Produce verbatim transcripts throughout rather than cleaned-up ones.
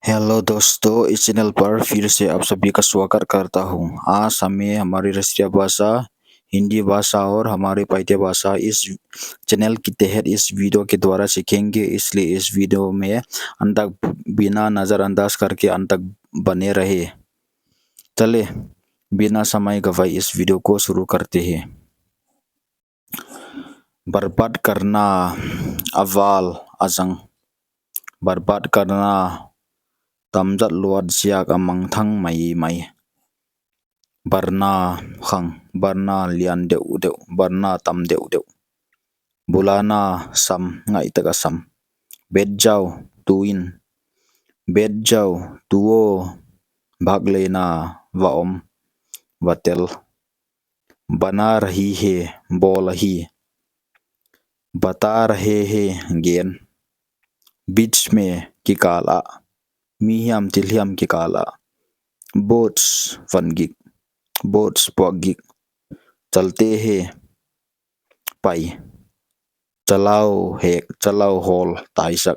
हेलो दोस्तों, इस चैनल पर फिर से आप सभी का स्वागत करता हूँ। आज हमें हमारी राष्ट्रीय भाषा हिंदी भाषा और हमारी पाइते भाषा इस चैनल के तहत इस वीडियो के द्वारा सीखेंगे, इसलिए इस वीडियो में अंत तक बिना नज़रअंदाज करके अंत तक बने रहे। चले, बिना समय गवाए इस वीडियो को शुरू करते हैं। बर्बाद करना, a val, a zang. बर्बाद करना, tamzat luat ziak, a mangthang maimai. बढ़ना, khang, बढ़ना, lian deuhdeuh, बढ़ना, tam deuhdeuh. बुलाना, sam, ngaihtak a sam. बैठ जाओ, tu in. बैठ जाओ, tu aw. भाग लेना, va om, va tel. बना रही है, bawl ahi. बता रहे हैं, gen. बीच में, kikal ah. Mi hiam, thil hiam kikal ah. बोझ, van gik. बोझ, puak gik. चलते हैं, pai. चलाओ, hek, चलाओ, hawl, taisak.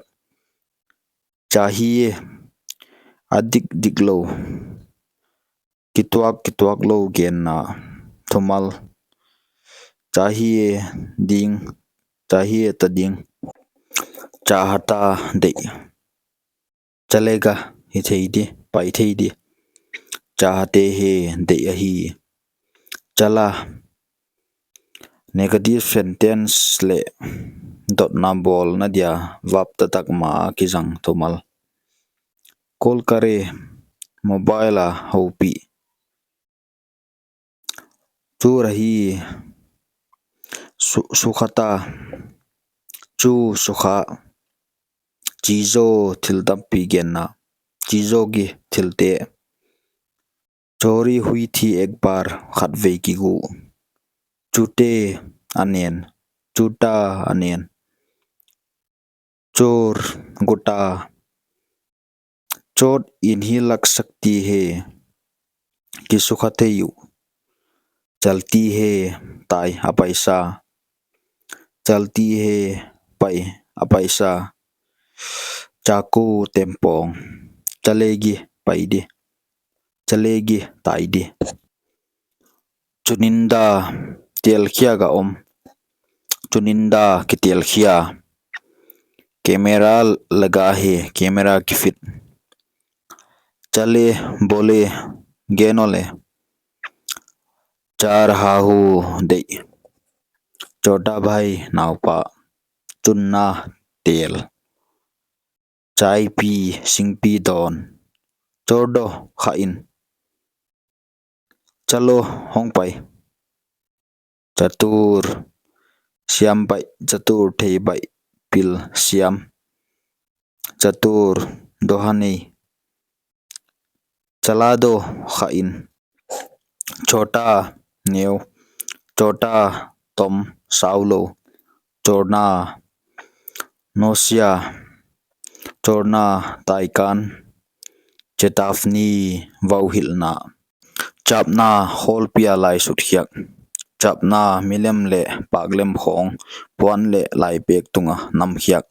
चाहिए, a dikdiklou. Kituak, kituaklou genna, thumal. चाहिए, ding, चाहिए ta ding. चाहता, deih. चलेगा, hi thei di, pai thei di. चाहते हैं, deih ahi. चला, negative sentence leh dotna bawlna dia verb taktak ma a kizang thumal. Call करे, mobile a houpih. चुर ahi, su-, sukha ta. चू, sukha. चीजों, thil tampi genna. चीजों की, thilte. चोरी हुई थी एक बार, khatvei kigu. चूते, a nen. चूता, a nen. चोर, guta. चोट इन्हें लग सकती है, kisukha thei uh. चलती है, tai, a paisa. चलती है, pai, a paisa. चाकू, tempawng. चलेगी, pai di. चलेगी, tai di. चुनिंदा, telkhiak a om. चुनिंदा, kitelkhia. कैमरा लगा है, camera kifit. चले, bole, gen aw le. चाह रहा हूँ, deih. छोटा भाई, naupa. चुन्ना, tel. चाय पी, singpi dawn. छोड़ दो, kha in. चलो, hong pai. चतुर, siam baih, चतुर, thei baih, pil, siam. चतुर, doha nei. चला दो, kha in. छोटा, neu. छोटा, tom, saulou. छोड़ना, nusia. छोड़ना, taikan. चेतावनी, vauhilhna. छापना, khawlpi a lai sutkhiak. छापना, milem leh paklem khawng, puan leh laipek tunga namkhiak.